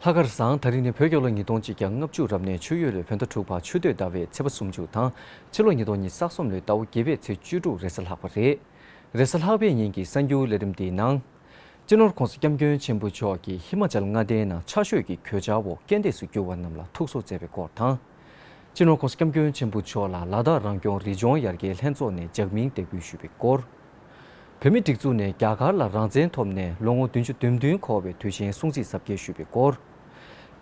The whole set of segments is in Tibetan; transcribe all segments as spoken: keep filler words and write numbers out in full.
ལྷག་དཀར་བཟང་། ད་རིང་ནི་བོད་རྒྱལ་ལོ་ཉིས་སྟོང་གཅིག་བརྒྱ་ལྔ་བཅུ་རབ་གནས་ཆུ་ཡོས་ལོའི་བོད་ཟླ་དྲུག་པ་ཆུ་སྟོད་ཟླ་བའི་ཚེས་པ་སུམ་ཅུ་དང་། ཕྱི་ལོ་ཉིས་སྟོང་ཉི་ཤུ་རྩ་གསུམ་ལོའི་ཟླ་བ་བརྒྱད་པའི་ཚེས་བཅུ་དྲུག་རེས་གཟའ་ལྷག་པ་རེད། རེས་གཟའ་ལྷག་པའི་ཉིན་གྱི་གསར་འགྱུར་ལས་རིམ་འདིའི་ནང་། སྤྱི་ནོར་༸གོང་ས་༸སྐྱབས་མགོན་ཆེན་པོ་མཆོག་གིས་ཧི་མ་ཅལ་མངའ་སྡེའི་ནང་ཆར་ཞོད་ཀྱི་གོད་ཆག་འོག་རྐྱེན་འདས་སུ་གྱུར་བ་རྣམས་ལ་ཐུགས་གསོ་བསྩལ་བའི་སྐོར་དང་། སྤྱི་ནོར་༸གོང་ས་༸སྐྱབས་མགོན་ཆེན་པོ་མཆོག་ལ་ལ་དྭགས་རང་སྐྱོང་རི་ལྗོངས་ཡར་རྒྱས་ལྷན་ཚོགས་ནས་འཇགས་མིང་འདེགས་འབུལ་ཞུས་པའི་སྐོར། བོད་མིའི་སྒྲིག་འཛུགས་ནས་རྒྱ་གར་ལ་རང་བཙན་ཐོབ་ནས་ལོ་ངོ་བདུན་ཅུ་དོན་བདུན་འཁོར་བའི་དུས་ཆེན་སྲུང་བརྩི་གཟབ་རྒྱས་ཞུས་པའི་སྐོར།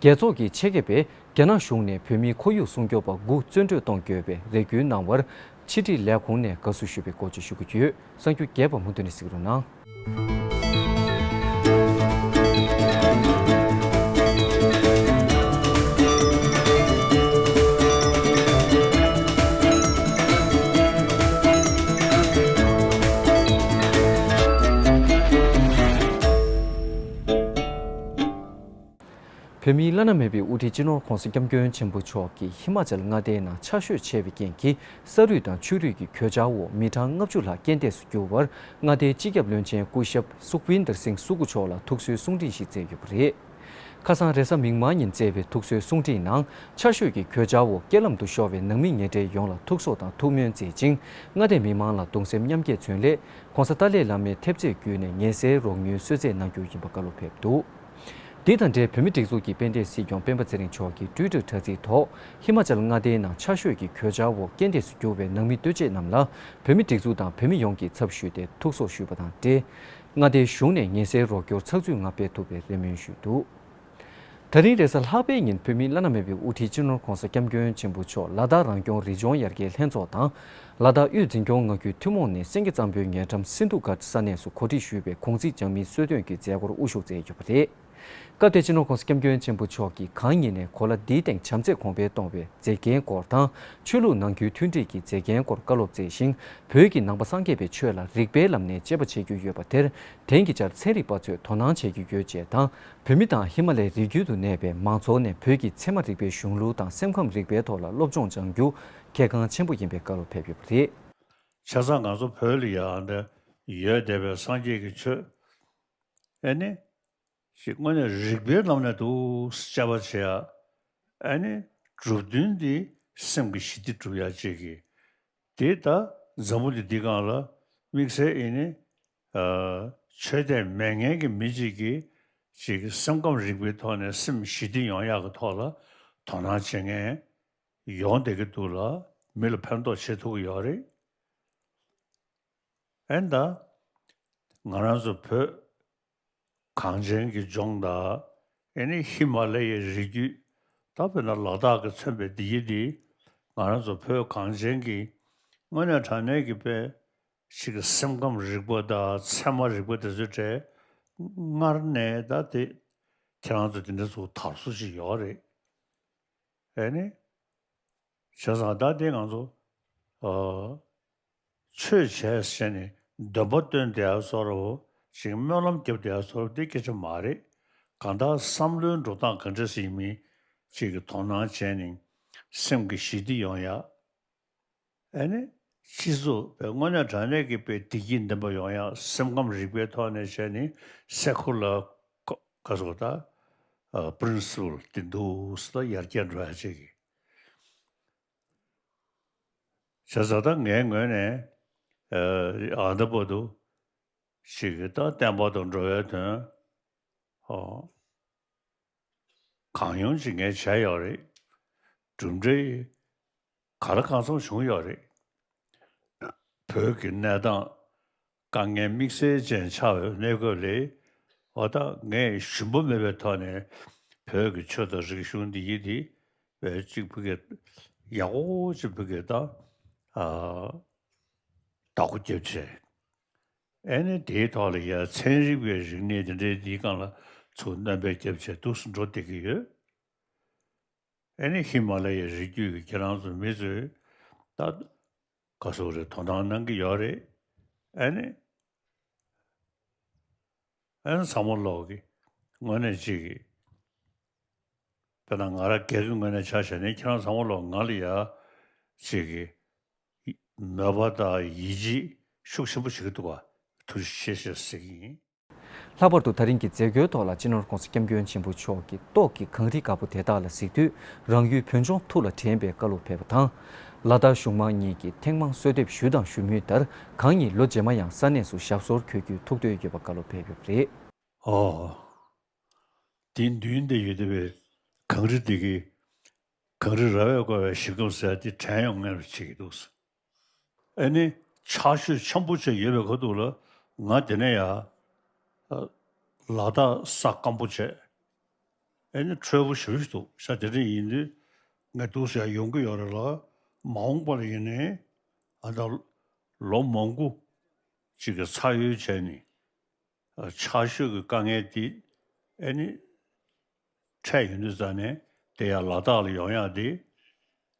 རྒྱལ་ཚོགས་ཀྱི་ཆེད་མཁས་པས་རྒྱ་ནག་གཞུང་ནས་བོད་མིའི་ཁོར་ཡུག་སྲུང་སྐྱོབ་པ་དགུ་བཙོན་གྲོལ་གཏོང་དགོས་པའི་རེ་སྐུལ་གནང་བར། ཕྱི་དྲིལ་ལས་ཁུངས་ནས་དགའ་བསུ་ཞུས་པའི་སྐོར་བཅས་ཞུ་གི་ཡོད། གསར་འགྱུར་རྒྱས་པ་མུ་མཐུད་ནས་གཟིགས་རོགས་གནང་། བོད་མིའི་བླ་ན་མེད་པའི་དབུ་ཁྲིད་སྤྱི་ནོར་༸གོང་ས་༸སྐྱབས་མགོན་ཆེན་པོ་མཆོག་གིས་ཧི་མ་ཅལ་མངའ་སྡེའི་ནང་ཆར་ཞོད་ཆེ་བའི་རྐྱེན་གྱིས་ས་རུད་དང་ཆུ་རུད་ཀྱི་གོད་ཆག་འོག་མི་གྲངས་ལྔ་བཅུ་ལྷག་རྐྱེན་འདས་སུ་གྱུར་བར། མངའ་སྡེའི་སྤྱི་ཁྱབ་བློན་ཆེན་སྐུ་ཞབས་སུཁ་བིན་དར་སིང་སུ་ཀུ་མཆོག་ལ་ཐུགས་གསོའི་གསུང་འཕྲིན་ཞིག་བསྩལ་ཡོད་པ་རེད། ཁ་སང་རེས་གཟའ་མིག་དམར་ཉིན་བསྩལ་བའི་ཐུགས་གསོའི་གསུང་འཕྲིན་ནང་། ཆར་ཞོད་ཀྱི་གོད་ཆག་འོག་རྐྱེན་ལམ་དུ་ཤོར་བའི་ནང་མི་ཉེ་འབྲེལ་ཡོངས་ལ་ཐུགས་གསོ་དང་ཐུགས་སྨོན་བསྩལ་ཅིང་། མངའ་སྡེ་མི་མང་ལ་གདུང་སེམས་མཉམ་སྐྱེད་མཚོན་སླད། ༸གོང་ས་ཏཱ་ལའི་བླ་མའི་ཐེབས་རྩའི་བརྒྱུད་ནས་ངལ་སེལ་རོགས་དངུལ་གསོལ་སྩལ་གནང་རྒྱུ་ཡིན་པ་བཀའ་སློབ་ཕེབས་འདུག། འདི་དང་འབྲེལ་བོད་མིའི་སྒྲིག་འཛུགས་ཀྱི་དཔལ་ལྡན་སྲིད་སྐྱོང་སྤེན་པ་ཚེ་རིང་མཆོག་གིས་ཊུའི་ཊར་དྲ་ཚིགས་ཐོག་ཧི་མ་ཅལ་མངའ་སྡེའི་ནང་ཆར་ཞོད་ཀྱི་གོད་ཆག་འོག་རྐྱེན་འདས་སུ་གྱུར་བའི་ནང་མི་ལྟོ་ཆས་རྣམས་ལ་བོད་མིའི་སྒྲིག་འཛུགས་དང་བོད་མི་ཡོངས་ཀྱི་ཚབ་ཞུས་ཏེ་ཐུགས་གསོ་ཞུས་པ་དང་འབྲེལ། མངའ་སྡེའི་གཞུང་ནས་ངལ་སེལ་རོགས་སྐྱོར་ཚགས་ཚུད་ངང་སྤེལ་ཐུབ་པའི་རེ་སྨོན་ཞུས་འདུག། ད་རིང་རེས་གཟའ་ལྷག་པའི་ཉིན་བོད་མིའི་བླ་ན་མེད་པའི་དབུ་ཁྲིད་སྤྱི་ནོར་༸གོང་ས་༸སྐྱབས་མགོན་ཆེན་པོ་མཆོག་ལ་དྭགས་རང་སྐྱོང་རི་ལྗོངས་ཡར་རྒྱས་ལྷན་ཚོགས་དང་། ལ་དྭགས་དབུས་འཛིན་སྐྱོང་མངའ་ཁུལ་ཐུན་མོང་ནས་སེང་གེ་གཙང་པོའི་ཉེ་འགྲམ་སིན་དྷུ་གྷ་ཊ་ས་གནས་སུ་གོ་སྒྲིག་ཞུས་པའི་གུང་ཚིགས་འཇགས་མིན་གསོལ་སྟོན་གྱི་མཛད་སྒོར་དབུ་བཞུགས་མཛད་ཡོད་པ་རེད། སྐབས་དེར་སྤྱི་ནོར་༸གོང་ས་༸སྐྱབས་མགོན་ཆེན་པོ་མཆོག་གིས་གང་ཉིད་ནས་གོ་ལ་འདིའི་སྟེང་བྱམས་བརྩེས་གོང་འཕེལ་གཏོང་བའི་མཛད་འགན་སྐོར་དང་། ཆོས་ལུགས་ནང་ཁུལ་མཐུན་སྒྲིལ་གྱི་མཛད་འགན་སྐོར་བཀའ་སློབ་སྩལ་ཞིང་། བོད་ཀྱི་ནང་པ་སངས་རྒྱས་པའི་ཆོས་ལ་རིགས་པའི་ལམ་ནས་དཔྱད་པ་བྱེད་རྒྱུ་ཡོད་པ་དེར། དེང་གི་ཆར་ཚན་རིག་པ་ཚོས་དོ་སྣང་བྱེད་ཀྱི་ཡོད་ཅེས་དང་། བོད་མི་དང་ཧི་མ་ལའི་རི་རྒྱུད་དུ་གནས་པའི་མང་ཚོགས་ནས་བོད་ཀྱི་ཚད་མ་རིག་པའི་གཞུང་ལུགས་དང་སེམས་ཁམས་རིག་པའི་ཐོག་ལ་སློབ་སྦྱོང་སྦྱང་རྒྱུ་གལ་འགངས་ཆེན་པོ་ཡིན་པའི་བཀའ་སློབ་ཕེབས་ཡོད་པ་རེད། བྱས་ཙང་ང་ཚོ་བོད་ལ་ཡང་འདི་ཡོད་བསྡད་པའི་སངས་རྒྱས་ཀྱི་ཆོས། ཨེ་ནི། ཞིག་དངོས་གནས་རིགས་པའི་ལམ་ནས་འདུག་དཔྱད་པ་བྱེད་ཡ། ཨེ་ནི། གྲུབ་དོན་འདི་སེམས་ཀྱི་ཞི་བདེ་སྒྲུབ་ཡ་ཅིག་གི། དེ་ད་འཛམ་བུ་གླིང་འདི་སྒང་ལ་དམིགས་བསལ་ཨེ་ནི། ཨ། ཆོས་དད་མེད་མཁན་གྱི་མི་གཅིག་གིས་ཅིག་སེམས་ཁམས་རིག་པའི་ཐོག་ནས་སེམས་ཞི་བདེ་ཡོང་ཡག་གི་ཐོག་ལ་དོ་སྣང་བྱེད་མཁན་ཡོང་བསྡད་ཀྱི་འདུག་ལ། མི་ལ་ཕན་ཐོགས་བྱེད་ཐུབ་ཀྱི་ཡོད་རེད། ཨེ་ད། ང་རང་ཚོ་བོད་གངས་ཅན་གྱི་ལྗོངས་དང་། ཨེ་ནི་ཧི་མ་ལ་ཡའི་རི་རྒྱུད། ད་དཔེར་ན་ལ་དྭགས་ཀྱིས་མཚོན་པའི་འདི་ཡི་འདི། ང་རང་ཚོ་བོད་གངས་ཅན་གྱི་དངོས་གནས་དྲང་གནས་ཀྱི་དཔེ་ཞིག་གི་སེམས་ཁམས་རིག་པ་དང་ཚད་མ་རིག་པ་དེ་ཚོའི་གྲས་སྔར་ནས་ད་དེ་ཁྱེད་རང་ཚོ་དེ་འདྲ་ཚོ་དར་སྲོལ་ཞིག་ཡོད་རེད། ཨེ་ནི། བྱས་ཙང་ད་དེ་ང་ཚོ། ཨ། ཆོས་བྱས་ཟེར་ནས་འདོན་པ་བཏོན་བསྡད་ཡ་བཟོ་འདྲ་བོ་ཞིག་སྨོན་ལམ་བརྒྱབ་བསྡད་ཡ་བཟོ་འདྲ་བོ་དེ་སྐད་ཆ་མ་རེད། གང་ལྟར་བསམ་བློའི་འགྲོ་སྟངས་ག་འདྲ་ཞིག་ཡིན་མིན་ཅིག་གི་དོ་སྣང་བྱས་ནས་སེམས་ཀྱི་ཞི་བདེ་ཡོང་ཡ། ཨ་ནི། སྤྱི་ཚོགས་པའི་དངོས་གནས་དྲང་གནས་ཀྱི་དཔེ་བདེ་སྐྱིད་ལྡན་པ་ཡོང་ཡ་སེམས་ཁམས་རིག་པའི་ཐོག་ནས་བྱས་ནས་སེ་ཁུ་ལར་ག་ཟེར་ད། ཨ། པི་རིན་སི་པལ་དེ་འདུག་སེ་ད་ཡར་རྒྱས་འགྲོ་ཡ་ཅིག་གི། བྱས་ཙང་ད་ངའི་ངོས་ནས། ཨ། ཨ་ད་བར་དུ་ཞིག་གི་ད་བསྟན་པ་དང་འགྲོ་བའི་དོན། ཨོ། གང་ཡོང་ཅིག་ངས་བྱས་ཡོད་རེད། གྲུབ་འབྲས་ག་ལ་གང་འཚམ་བྱུང་ཡོད་རེད། བོད་ཀྱི་གནས་སྟངས་དཀའ་ངལ་དམིགས་བསལ་ཅན་ཆགས་པའི་གནས་སྐབས་ལ། འོ་ད་ངས་ཞུམ་པ་མེད་པའི་ཐོག་ནས་བོད་ཀྱི་ཆོས་དང་རིག་གཞུང་འདི་ཡིན་ཏེ། བས་གཅིག་བུ་གས་ཡག་པོ་གཅིག་བུ་གས་ད། ཨ། བདག་པོ་རྒྱབ་བྱས། ཨེ་ནི་དེའི་ཐོག་ལ་ཡ་ཚན་རིག་པའི་རིག་གནས་དེ་འདྲའི་འདིའི་སྒང་ལ་ཚུར་སྣོན་པ་བརྒྱབ་བྱས་འདུག་སེ་འགྲོ་བསྡད་ཀྱི་ཡོད། ཨེ་ནི་ཧི་མ་ལ་ཡའི་རི་རྒྱུད་ཀྱི་ཁྱེད་རང་ཚོ་མི་ཚོས་ད་ག་ཟེར་རེད། དོ་སྣང་གནང་གི་ཡོད་རེད། ཨེ་ནི། ཨེ་ནི་ཚང་མ་ལོག་གི་དངོས་གནས་གཅིག་གི། དཔེར་ན་ང་རང་སྒེར་གྱི་ངོས་ནས་ཆ་བཞག་ན་ཁྱེད་རང་ཚང་མ་ལོག་ང་ལ་ཡ་གཅིག་གི་མོས་པ་དང་ཡིད་ཆེས་ཤུགས་ཆེན་པོ་བྱེད་ཀྱི་འདུག་ག། ཐུགས་རྗེ་ཆེ་ཞེས་ཟེར་གྱི་ཡིན། ལྷག་པར་དུ་ད་རིང་གི་མཛད་སྒོའི་ཐོག་ལ་སྤྱི་ནོར་༸གོང་ས་༸སྐྱབས་མགོན་ཆེན་པོ་མཆོག་གིས་ཏོག་གི་གངས་རི་དཀར་པོ་དེ་དག་ལ་གཟིགས་དུས་རང་ཡུལ་བོད་ལྗོངས་ཐུགས་ལ་དྲན་པའི་བཀའ་སློབ་ཕེབས་པ་དང་། ལ་དྭགས་གཞུང་མང་གཉིས་ཀྱིས་ཐེངས་མང་གསོལ་འདེབས་ཞུས་དང་ཞུ་མུས་ལྟར་གང་ཉིད་ལོ་རྗེས་མ་ཡང་ས་གནས་སུ་ཞབས་སོར་འཁོད་རྒྱུའི་ཐུགས་འདོད་ཡོད་པ་བཀའ་སློབ་ཕེབས་ཡོད་པ་རེད། ཨོ། དེའི་མདུན་དེ་ཡོད་བསྡད་པའི་གངས་རི་དེ་གི་གངས་རི་ར་བས་བསྐོར་བའི་ཞིང་ཁམས་ཟེར་ཡ་དེ་དྲན་ཡོང་ངེས་པ་བྱེད་ཀྱི་འདུག། ཨ་ནི་ཕྱག་ཤུལ་འཆམ་པོ་བྱས་ཡོད་པའི་ཁ་ཐུག་ལ་ང་དེ་ནས་ཡ་ལ་དྭགས་ས་སྐམ་པོ་བྱས། ཨ་ནི་འཕྲོད་པོ་ཞེ་པོ་ཞིག་འདུག་ཤག་དེ་འདྲ་ཡིན་དུས་ང་འདུག་ཟེར་ཡ་ཡོང་གི་ཡོད་རེད་ལ། མ་འོངས་པ་ལ་ཡིན་ནའི་ཨ་ད་ལོ་མང་པོ་ཅིག་གི་ཚ་གཡོལ་བྱས་ནས་ཕྱག་ཤུལ་གྱི་དཀའ་ངལ་དེ་ཨ་ནི་འཕྲད་ཡོང་དུས་ཙང་ནས་དེ་ཡང་ལ་དྭགས་ལ་ཡོང་ཡག་དེ་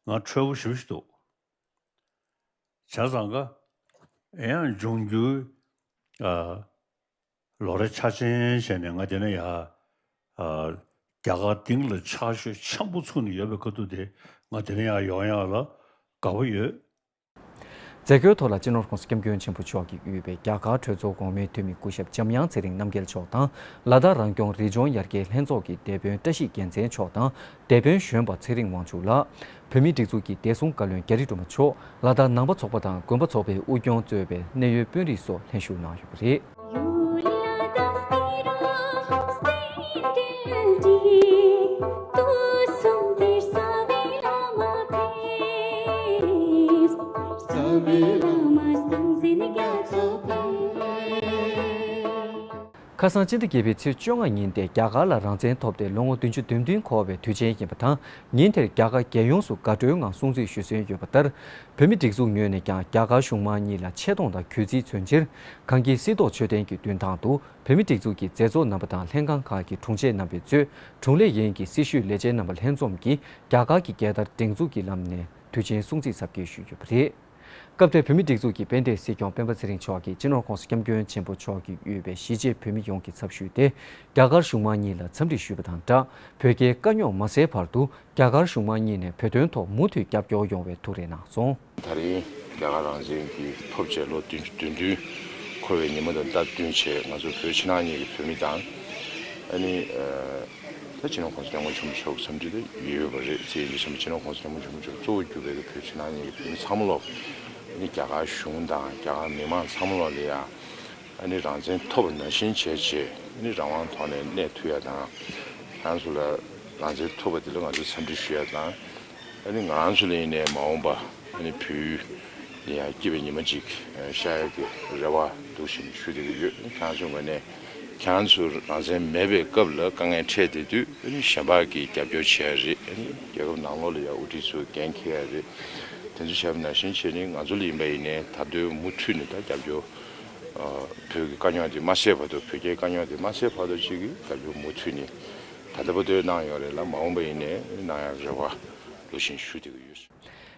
ང་འཕྲོད་པོ་ཞེ་པོ་ཞིག་འདུག། བྱས་ཙང་ཀ་ཨེ་ཡང་འབྱུང་འགྱུར་ཨ་ལོ་རེ་འཆར་ཅན་བྱས་ནས་ང་དེ་ནས་ཡ་ཨ་རྒྱ་གར་སྟེང་ལ་ཕྱག་ཤུལ་འཆམ་པོ་ཚུགས་ནས་ཡོད་པའི་ཁ་ཐུག་དེ་ང་དེ་ནས་ཡ་ཡོང་ཡག་ལ་དགའ་པོ་ཡོད། མཛད་སྒོའི་ཐོག་ལ་སྤྱི་ནོར་༸གོང་ས་༸སྐྱབས་མགོན་ཆེན་པོ་མཆོག་གིས་དབུས་པའི་རྒྱ་གར་གྲོས་ཚོགས་གོང་མའི་འཐུས་མི་སྐུ་ཞབས་འཇམ་དབྱངས་ཚེ་རིང་རྣམ་རྒྱལ་མཆོག་དང་། ལ་དྭགས་རང་སྐྱོང་རི་ལྗོངས་ཡར་རྒྱས་ལྷན་ཚོགས་ཀྱི་སྡེ་དཔོན་བཀྲ་ཤིས་རྒྱལ་མཚན་མཆོག་དང་། སྡེ་དཔོན་གཞོན་པ་ཚེ་རིང་དབང་ཕྱུག་ལགས། བོད་མིའི་སྒྲིག་འཛུགས་ཀྱི་བདེ་སྲུང་བཀའ་བློན་རྒྱ་རི་སྒྲོལ་མ་མཆོག། ལ་དྭགས་ནང་པ་ཚོགས་པ་དང་དགོན་པ་ཚོགས་པའི་དབུ་སྐྱོང་གཙོས་པའི་གནད་ཡོད་དཔོན་རིགས་སོགས་ལྷན་ཞུགས་གནང་ཡོད་པ་རེད། ཁ་སང་སྤྱི་ཟླ་བརྒྱད་པའི་ཚེས་བཅོ་ལྔ་ཉིན་དེ་རྒྱ་གར་ལ་རང་བཙན་ཐོབ་སྟེ་ལོ་ངོ་བདུན་ཅུ་དོན་བདུན་འཁོར་བའི་དུས་ཆེན་ཡིན་པ་དང་། ཉིན་དེར་རྒྱ་གར་རྒྱལ་ཡོངས་སུ་དགའ་སྤྲོའི་ངང་སྲུང་བརྩི་ཞུ་སྲོལ་ཡོད་པ་ལྟར། བོད་མི་སྒྲིག་འཛུགས་ངོས་ནས་ཀྱང་རྒྱ་གར་གཞུང་མང་གཉིས་ལ་ཆེ་མཐོང་དང་གུས་བརྩི་མཚོན་ཕྱིར། གངས་སྐྱིད་སྲིད་ཐོག་མཆོད་རྟེན་གྱི་མདུན་ཐང་དུ་བོད་མི་སྒྲིག་འཛུགས་ཀྱི་མཛད་གཙོ་རྣམ་པ་དང་ལྷན་ཁང་ཁག་གི་དྲུང་ཆེ་རྣམ་པས་གཙོས་དྲུང་ལས་ཡན་གྱི་སྲི་ཞུའི་ལས་བྱེད་རྣམ་པ་ལྷན་འཛོམས་ཀྱིས་རྒྱ་གར་གྱི་རྒྱལ་དར་སྒྲེང་འཛུགས་ཀྱི་ལམ་ནས་དུས་ཆེན་སྲུང་བརྩི་གཟབ་རྒྱས་ཞུས་ཡོད་པ་རེད། སྐབས་དེར་བོད་མི་སྒྲིག་འཛུགས་ཀྱི་དཔལ་ལྡན་སྲིད་སྐྱོང་སྤེན་པ་ཚེ་རིང་མཆོག་གིས་སྤྱི་ནོར་༸གོང་ས་༸སྐྱབས་མགོན་ཆེན་པོ་མཆོག་གིས་དབུས་པའི་གཞིས་བྱེས་བོད་མི་ཡོངས་ཀྱི་ཚབ་ཞུས་ཏེ། རྒྱ་གར་གཞུང་མང་གཉིས་ལ་འཚམས་འདྲི་ཞུས་པ་དང་སྦྲགས། བོད་རྒྱའི་དཀའ་རྙོག་མ་སེལ་བར་དུ་རྒྱ་གར་གཞུང་མང་གཉིས་ནས་བོད་དོན་ཐོག་མུ་མཐུད་རྒྱབ་སྐྱོར་ཡོང་བའི་ཐུགས་རེ་གནང་སོང་། ད་རིང་རྒྱ་གར་རང་བཙན་གྱི་ཐོབ་བྱས་ལོ་བདུན་ཅུ་དོན་བདུན་འཁོར་བའི་ཉིན་མོ་དང་སྟབས་བསྟུན་བྱས། ང་ཚོ་བོད་ཕྱི་ནང་གཉིས་ཀྱི་བོད་མི་དང་། ཨ་ནི་ད་སྤྱི་ནོར་༸གོང་ས་༸སྐྱབས་མགོན་ཆེན་པོ་མཆོག་འཚམས་འདྲི་ད་ཡོད་པ་རེད་ཟེར་ཡིན་དུས་ཙམ་པ། སྤྱི་ནོར་༸གོང་ས་༸སྐྱབས་མགོན་ཆེན་པོ་མཆོག་གཙོ་བོ་གྱུར་པའི་བོད་ཕྱི་ནང་གཉིས་ཀྱི་བོད་མི་ཚང་མ་ལོ། ཨ་ནི་རྒྱ་གར་གཞུང་དང་རྒྱ་གར་མི་མང་ཚང་མ་ལོ་ལ་ཡང་། ཨ་ནི་རང་བཙན་ཐོབ་པ་ནང་བཞིན་བྱས་བྱས། ཨ་ནི་རང་དབང་ཐོག་ནས་གནས་ཐུབ་ཡ་དང་། ཁྱེད་རང་ཚོ་ལ་རང་བཙན་ཐོབ་པ་དེ་ལ་ང་ཚོས་འཚམས་འདྲི་ཞུ་ཡ་དང་། ཨ་ནི་ང་རང་ཚོ་ལ་ཡིན་ནའི་མ་འོངས་པ་ཨ་ནི་བོད་ཡུལ་ལ་ཡང་སྐྱིད་པའི་ཉི་མ་ཅིག་ཤར་ཡ་གི་རེ་བ་འདུག་བཞིན་ཞུ་བསྡད་ཀྱི་ཡོད། ཨ་ནི་ཁྱེད་རང་ཚོའི་ངོས་ནས་ཁྱེད་རང་ཚོ་རང་བཙན་མེད་པའི་སྐབས་ལ་དཀའ་ངལ་འཕྲད་བསྡད་དུས། ཨ་ནི་གཞན་པ་གིས་རྒྱབ་སྐྱོར་བྱེད་ཡ་རེད། ཨ་ནི་རྒྱལ་ཁབ་ནང་ལོགས་ལ་ཡང་དབུ་ཁྲིད་ཚོས་འགན་འཁྱེར་ཡ་རེད། དེ་ཚོ་བྱས་པ་ནང་བཞིན་བྱས་ནས་ང་ཚོ་ལ་ཡིན་པ་ཡིན་ནའི་ད་དུང་མུ་མཐུད་ནས་ད་རྒྱབ་སྐྱོར། ཨ་བོད་ཀྱི་དཀའ་རྙོག་དེ་མ་སེལ་བར་དུ། བོད་རྒྱའི་དཀའ་རྙོག་དེ་མ་སེལ་བར་དུ་ཅིག་གི་རྒྱབ་སྐྱོར་མུ་མཐུད་ནས་ད་ལྟ་བར་དུ་གནང་ཡོད་རེད་ལ། མ་འོངས་པ་ཡིན་ནའི་གནང་ཡག་རེ་བ་འདུག་བཞིན་ཞུ་བསྡད་ཀྱི་ཡོད།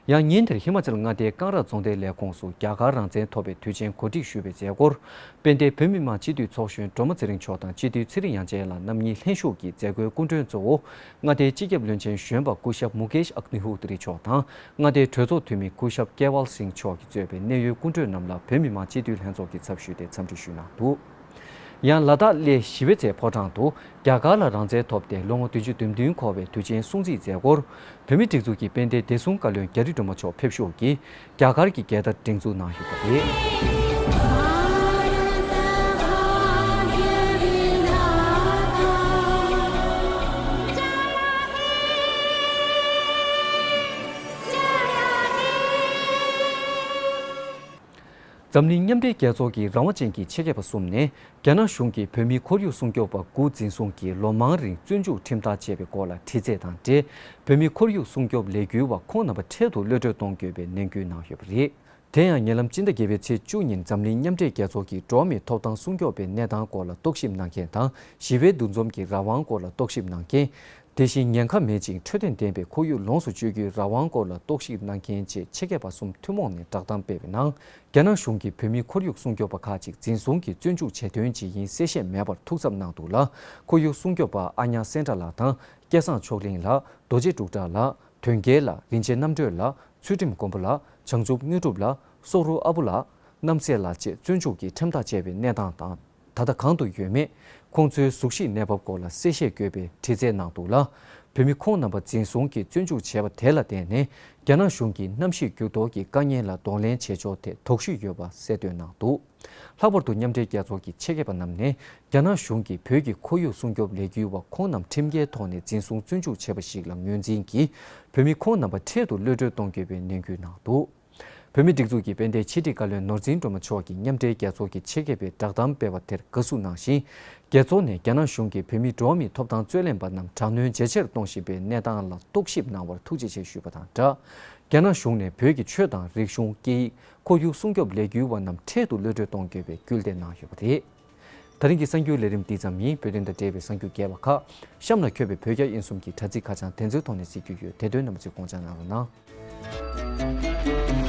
ཡང་ཉིན་དེར་ཧི་མ་ཅལ་མངའ་སྡེའི་ཀང་ར་རྫོང་སྡེའི་ལས་ཁུངས་སུ་རྒྱ་གར་རང་བཙན་ཐོབ་པའི་དུས་ཆེན་གོ་སྒྲིག་ཞུས་པའི་མཛད་སྒོར། དཔལ་ལྡན་བོད་མི་མང་སྤྱི་འཐུས་ཚོགས་གཞོན་སྒྲོལ་མ་ཚེ་རིང་མཆོག་དང་སྤྱི་འཐུས་ཚེ་རིང་དབྱངས་ཅན་ལགས་རྣམ་གཉིས་ལྷན་ཞུགས་ཀྱིས་མཛད་སྒོའི་སྐུ་མགྲོན་གཙོ་བོ། མངའ་སྡེའི་སྤྱི་ཁྱབ་བློན་ཆེན་གཞོན་པ་སྐུ་ཞབས་མུ་ཀེཤ་ཨག་ནི་ཧུ་ཏི་རི་མཆོག་དང་། མངའ་སྡེའི་གྲོས་ཚོགས་འཐུས་མི་སྐུ་ཞབས་ཀེ་ཝལ་སིང་མཆོག་གིས་གཙོས་པའི་གནད་ཡོད་སྐུ་མགྲོན་རྣམས་ལ་བོད་མི་མང་སྤྱི་འཐུས་ལྷན་ཚོགས་ཀྱི་ཚབ་ཞུས་ཏེ་འཚམས་འདྲི་ཞུས་གནང་འདུག། ཡང་ལ་དྭགས་གླེ་ཞི་བའི་རྩེ་ཕོ་བྲང་དུ་རྒྱ་གར་ལ་རང་བཙན་ཐོབ་སྟེ་ལོ་ངོ་བདུན་ཅུ་དོན་བདུན་འཁོར་བའི་དུས་ཆེན་སྲུང་བརྩིའི་མཛད་སྒོར། བོད་མིའི་སྒྲིག་འཛུགས་ཀྱི་དཔལ་ལྡན་བདེ་སྲུང་བཀའ་བློན་རྒྱ་རི་སྒྲོལ་མ་མཆོག་ཕེབས་ཞུགས་ཀྱིས། རྒྱ་གར་གྱི་རྒྱལ་དར་སྒྲེང་འཛུགས་གནང་ཡོད་པ་རེད། འཛམ་གླིང་མཉམ་འབྲེལ་རྒྱལ་ཚོགས་ཀྱི་རང་དབང་ཅན་གྱི་ཆེད་མཁས་པ་གསུམ་ནས། རྒྱ་ནག་གཞུང་གིས་བོད་མིའི་ཁོར་ཡུག་སྲུང་སྐྱོབ་པ་དགུ་འཛིན་བཟུང་གིས་ལོ་མང་རིང་བཙོན་འཇུག་ཁྲིམས་ཐག་བཅད་པའི་སྐོར་ལ་དྲི་རྩད་དང་འབྲེལ། བོད་མིའི་ཁོར་ཡུག་སྲུང་སྐྱོབ་ལས་འགུལ་བ་ཁོང་རྣམ་པ་འཕྲལ་དུ་གློད་གྲོལ་གཏོང་དགོས་པའི་ནན་སྐུལ་གནང་ཡོད་པ་རེད། དེ་ཡང་ཉེ་ལམ་སྤྱི་ཟླ་བརྒྱད་པའི་ཚེས་བཅུ་ཉིན་འཛམ་གླིང་མཉམ་འབྲེལ་རྒྱལ་ཚོགས་ཀྱིས་འགྲོ་བ་མིའི་ཐོབ་ཐང་སྲུང་སྐྱོབ་པའི་གནས་སྟངས་སྐོར་ལ་རྟོག་ཞིབ་གནང་མཁན་དང་། ཞི་བའི་འདུ་འཛོམས་ཀྱི་རང་དབང་སྐོར་ལ་རྟོག་ཞིབ་གནང་མཁན། དེ་བཞིན་ཉེན་ཁ་མེད་ཅིང་འཕྲོད་བསྟེན་ལྡན་པའི་ཁོར་ཡུག་ལོངས་སུ་སྤྱོད་རྒྱུའི་རང་དབང་སྐོར་ལ་རྟོག་ཞིབ་གནང་མཁན་བཅས་ཆེད་མཁས་པ་གསུམ་ཐུན་མོང་ནས་བསྒྲགས་གཏམ་སྤེལ་བའི་ནང་། རྒྱ་ནག་གཞུང་གིས་བོད་མིའི་ཁོར་ཡུག་སྲུང་སྐྱོབ་པ་ཁག་ཅིག་འཛིན་བཟུང་གིས་བཙོན་འཇུག་བྱས་དོན་ཇི་ཡིན་གསལ་བཤད་མེད་པར་ཐུགས་འཚབ་གནང་འདུག་ལ། ཁོར་ཡུག་སྲུང་སྐྱོབ་པ་ཨ་ཉག་སེན་ཏྲ་ལགས་དང་། སྐལ་བཟང་མཆོག་གླིང་ལགས། རྡོ་རྗེ་འབྲུག་གྲགས་ལགས། དོན་རྒྱལ་ལགས། རིན་ཆེན་རྣམ་གྲོལ་ལགས། ཚུལ་ཁྲིམས་མགོན་པོ་ལགས། བྱང་ཆུབ་དངོས་གྲུབ་ལགས། སོག་རུ་ཨ་བུ་ལགས། རྣམ་སྲས་ལགས་བཅས་བཙོན་འཇུག་གིས་ཁྲིམས་ཐག་བཅད་པའི་གནས་སྟངས་དང་། ད་ལྟ་གང་དུ་ཡོད་མེད། ཁོང་ཚོའི་གཟུགས་གཞིས་གནས་བབ་སྐོར་ལ་གསལ་བཤད་དགོས་པའི་དྲི་རྩད་གནང་འདུག་ལ། བོད་མི་ཁོང་རྣམ་པ་འཛིན་བཟུང་གིས་བཙོན་འཇུག་བྱས་པ་དེ་ལ་བརྟེན་ནས། རྒྱ་ནག་གཞུང་གིས་གནམ་གཤིས་འགྱུར་ལྡོག་གི་དཀའ་ངལ་ལ་གདོང་ལེན་བྱེད་ཕྱོགས་ཐད་དོགས་གཞི་ཡོད་པ་གསལ་སྟོན་གནང་འདུག་ལྷག་པར་དུ་མཉམ་འབྲེལ་རྒྱལ་ཚོགས་ཀྱི་ཆེད་མཁས་པ་རྣམས་ནས། རྒྱ་ནག་གཞུང་གིས་བོད་ཀྱི་ཁོར་ཡུག་སྲུང་སྐྱོབ་ལས་འགུལ་བ་ཁོང་རྣམས་ཁྲིམས་འགལ་ཐོག་ནས་འཛིན་བཟུང་བཙོན་འཇུག་བྱས་པ་ཞིག་ལ་ངོས་འཛིན་གྱིས། བོད་མི་ཁོང་རྣམ་པ་འཕྲལ་དུ་གློད་གྲོལ་གཏོང་དགོས་པའི་ནན་སྐུལ་གནང་འདུག་བོད་མིའི་སྒྲིག་འཛུགས་ཀྱི་དཔལ་ལྡན་ཕྱི་དྲིལ་བཀའ་བློན་ནོར་འཛིན་སྒྲོལ་མ་མཆོག་གིས་མཉམ་འབྲེལ་རྒྱལ་ཚོགས་ཀྱི་ཆེད་མཁས་པའི་བསྒྲགས་གཏམ་སྤེལ་བ་དེར་དགའ་བསུ་གནང་ཞིང་། རྒྱལ་ཚོགས་ནས་རྒྱ་ནག་གཞུང་གིས་བོད་མིའི་འགྲོ་བ་མིའི་ཐོབ་ཐང་རྩོད་ལེན་པ་རྣམས་དྲག་གནོན་ཇེ་ཆེར་གཏོང་བཞིན་པའི་གནས་སྟངས་ལ་རྟོག་ཞིབ་གནང་བར་ཐུགས་རྗེ་ཆེ་ཞུས་པ་དང་སྦྲགས། རྒྱ་ནག་གཞུང་ནས་བོད་ཀྱི་ཆོས་དང་རིག་གཞུང་། སྐད་ཡིག་ཁོར་ཡུག་སྲུང་སྐྱོབ་ལས་འགུལ་བ་རྣམས་འཕྲལ་དུ་གློད་གྲོལ་གཏོང་དགོས་པའི་སྐུལ་འདེད་གནང་ཡོད་པ་རེད། ད་རིང་གི་གསར་འགྱུར་ལས་རིམ་འདི་ཙམ་ཡིན། བོད་དོན་དང་འབྲེལ་བའི་གསར་འགྱུར་རྒྱས་པ་ཁག་གཤམ་ལ་འཁོད་པའི་བོད་རྒྱ་དབྱིན་གསུམ་གྱི་དྲ་ཚིགས་ཁ་བྱང་དེ་ཚོའི་ཐོག་ནས་གཟིགས་རྒྱུ་ཡོད། དེ་དོན་རྣམ་པ་ཚོས་དགོངས་འཇགས་གནང་རོགས་གནང་།